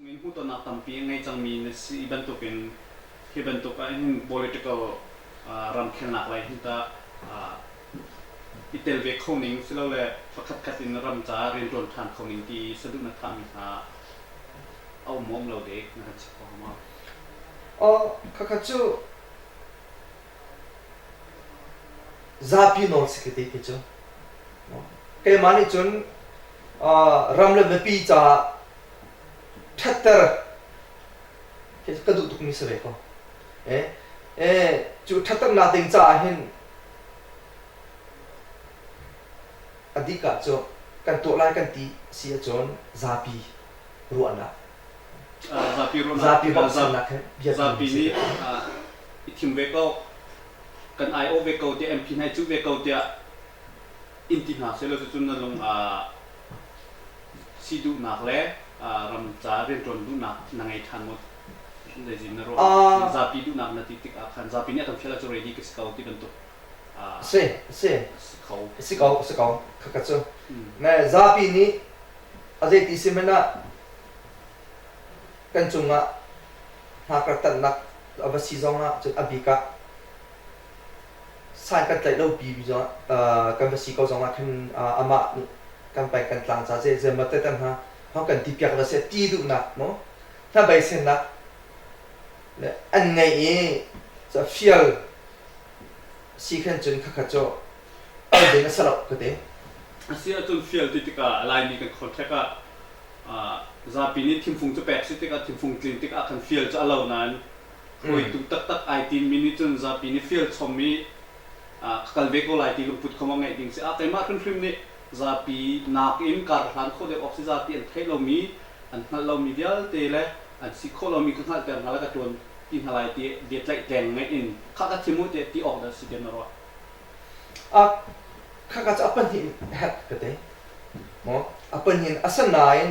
Hmuhtonnak tampi a ngei cangmi na si bantukin hi bantuk ahhin political ramkhelnak lei hin tah i tel ve kho ning silole pakhatkhat in ram caah rianṭuan ṭhan kho ning ti saduh na thahmi hna a um maw um lo dek na kan chim kho hnga maw? Aw, khakha cu zapi nawl si ka ti khi cu. Keimah nih cun ram le mipi caah ṭhatter khi ka duh tukmi si ve ko. Cu ṭhatternak ding caah hin a dik ah cu kan tuah lai kan ti si ahcun zapi ruahnak zapi ruahnak zapi bawmhchannak he bia zapi nih i thim ve ko kan ai-awh ve ko tiah MP hna i cuh ve ko tiah in ti hna sehlaw cucun na lung si duhnak le ram ca rianṭuan duhnak na ngei ṭhan maw? Zeizin na ruah? Zapi duhnak na ti tikah khan zapi nih a kan fial ahcun ready ka si ko ti bantuk si si si kho. Si ko si ko khakha cu. Me zapi nih a zeiti si hmanh ah kan cungah hngakra tanhnak a va si zongah cun a bik ah Sai kan tlaih lo pi zong kan va si ko zongah khan amah nih kan peng kan tlang ca zeimaw tetem hna hong kan ti piak la seh ti duhnak maw hnabeisennak le an ngeih i fial si khan cun khakha cu al ding a si lo ka ti. A si ahcun fial ti tikah Laimi kan contract ah zapi nih thimfung cu pek si tikah thimfung tlin tikah khan fial cu a lo nain Hruaitu taktak ai tinmi nih cun zapi nih fial chom i ka kal ve ko lai ti lungput kha maw ngeih ding si. Ah keimah hrimhrim nih zapi nakin kar hlan khawh deuh awk si zapi an theih lomi, an hngalh lomi vialte le an si khawh lomi ka hngalhter hna le ka ṭuan ti hna lai ti bia tlaihtleng ngeih in khah ka thim u tiah ti awk dah si tiah na ruah? Ah khaka cu a pahnih in herh ka ti. Maw a pahnih in asinain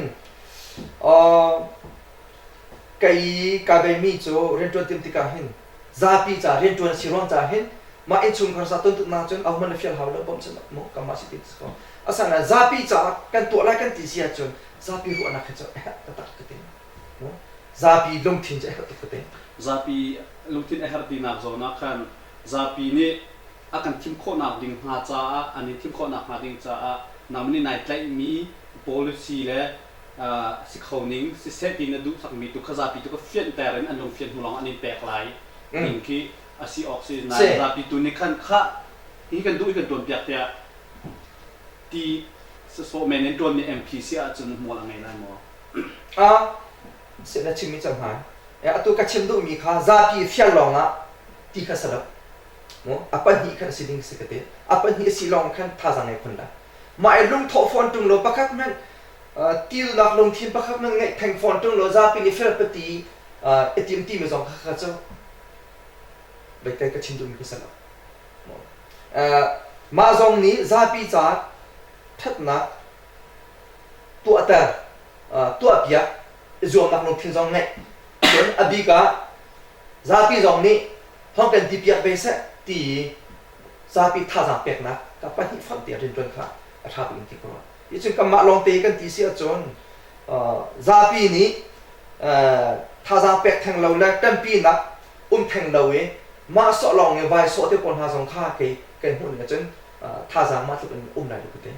Kei ka beimi cu rianṭuan tim tikah hin zapi ca rianṭuan a si ruang caah hin mah innchungkhar sa tontuknak cun ahohmanh na fial hau lo bawmchan maw kanmah si ti si ko. Asinain zapi caah kan tuah lai kan ti si ahcun zapi ruahnak hi cu a herh taktak ka ti. Zapi lungthin cu a herh tuk ka ti. Zapi lungthin a herh tinak zawn ah khan zapi nih a kan thim khawhnak ding hnga caah an in thim khawhnak hnga ding caah nangmah nih nai tlaihmi policy le si kho ning siseh ti na duhsakmi tu kha zapi tu ka fianhter in an lungfian hnu lawng an in pek lai ning khi a si awk si nain zapi tu nih khan khah hi kan duh i kan tuan piak tiah ti sawsawh men in tuanmi MP si ahcun hmual a ngei lai maw? A si na chimmi cang hna. Atu ka chim duhmi kha zapi fial lawng ah ti kha sa lo. A pahnih khan a si ding si ka ti. A pahnih a si lawng khan thazaang ngei khun la. Mah i lungthawh fawn ṭung lo pakhat hmanh tilnak lungthin pakhat hmanh ngeih theng fawn ṭung lo zapi nih felpati i tim timi zong kha kha cu beikai ka chim duhmi ka si lo. Mah zong nih zapi ca ṭhatnak tuahter tuahpiak i zuamnak lungthin zong ngeih. Cun a bik ah zapi zong nih hong kan ti piak ve seh ti i zapi thazaang peknak ka pahnih fonh te rianṭuan kha a ṭha bik in ti ka ruah. Hi cun kanmah lawngte kan ti si ahcun zapi nih thazaang pek theng lo le ṭanpinak um theng lo i mah sawh lawng i vai sawh te pawl hna zong kha kei kan hmuh ning ahcun thazaang mah tluk in um lai lo ka ti.